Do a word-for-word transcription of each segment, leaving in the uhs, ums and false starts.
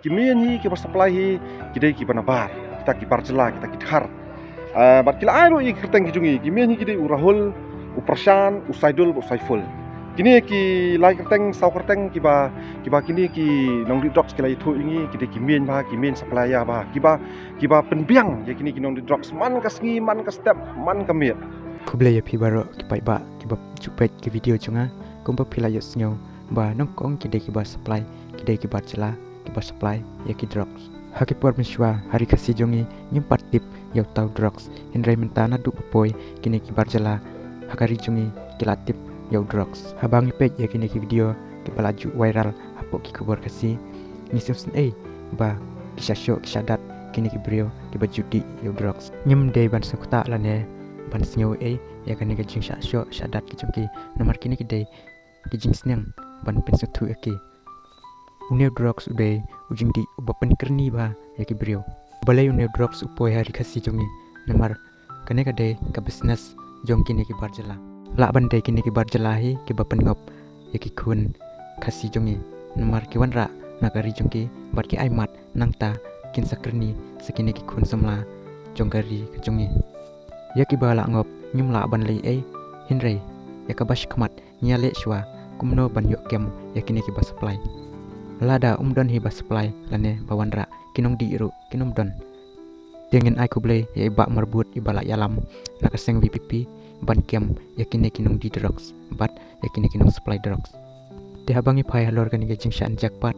Ki mien hi kiba supply hi ki dei kiba nabar, kita ki bar jylla, kita ki dkhar. Ah, bad ki la ai ruh ïa ki kyrteng ki jong ngi. Ki mien hi ki dei u Rahul, u Prashant, u Saidul, u Saiful. Kine ki lai kyrteng, saw kyrteng kiba, kiba kine ki nongdih drugs ki la ïathuh ïa ngi, ki dei ki mien ba, ki mien supplier ba, kiba, kiba pynbiang ïa kine ki nongdih drugs man ka sngi, man ka step, man ka miet. Khublei ïa phi baroh ki paidbah kiba ju peit ki video jong nga, kumba phi la ïohsngew ba nyngkong ki dei kiba supply, ki dei ki bar jylla kiba supply ïa ki drugs. Ha ki por mynshuwa ha ri Khasi jong ngi ngim pat tip ïa uta u drugs, hynrei mynta naduh ba poi kine ki bar jylla ha ka ri jong ngi ki la tip ïa u drugs. Haba ngi peit ïa kine ki video kiba la ju viral hapoh ki khubor Khasi, ngi sngewsynei ba ki shah shoh ki shah dat kine ki briew kiba ju dih ïa u drugs. Ngim dei ban sngewthuh lane ban sngew ei ïa kane ka jingshah shoh shah dat ki jong ki, namar kine ki dei ki jingsneng ban pynsngewthuh ïa ki. Une u drugs u dei u jingdih uba pynkyrni bha ïa ki briew. Balei une u drugs u poi ha ri Khasi jong ngi? Namar kane ka dei ka business jong kine ki bar jylla. Lah ban dei kine ki bar jylla hi kiba pynngop ïa ki khun Khasi jong ngi, namar ki wanrah na ka ri jong ki bad ki ai mat, nangta kin sa kyrni sa kine ki khun samla jong ka ri ka jong ngi. Ïa kiba la ngop ngim lah ban leh ei, hynrei ïa kaba shakhmat ngi ïaleh shuwa kumno ban ïoh kem ïa kine kiba supply. Lada um don hi ba supply lane ba wanrah, ki nongdih ruh kin ym don. Te ngin ai khublei ïa i Bah Marbud iba la ïalam na ka seng VPP ban kem ïa kine ki nongdih drugs bad ïa kine ki nong supply drugs. Te haba ngi phai halor kane ka jingshah inject pat,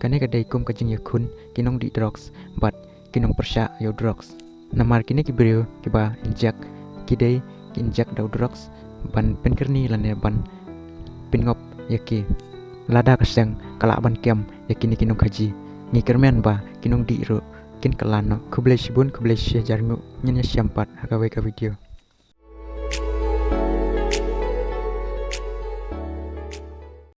kane ka dei kum ka jingïakhun ki nongdih drugs bad ki nongpyrshah ïa u drugs. Namar kine ki briew kiba inject ki dei ki inject da u drugs ban pynkyrni lane ban pynngop ïa ki. Lada ka seng ka lah ban kem ïa kine ki nongkhaji, ngi kyrmen ba ki nongdih ruh kin kylla noh. Khublei shibun, khublei shi hajar nguh, ngin ïashem pat ha kawei ka video.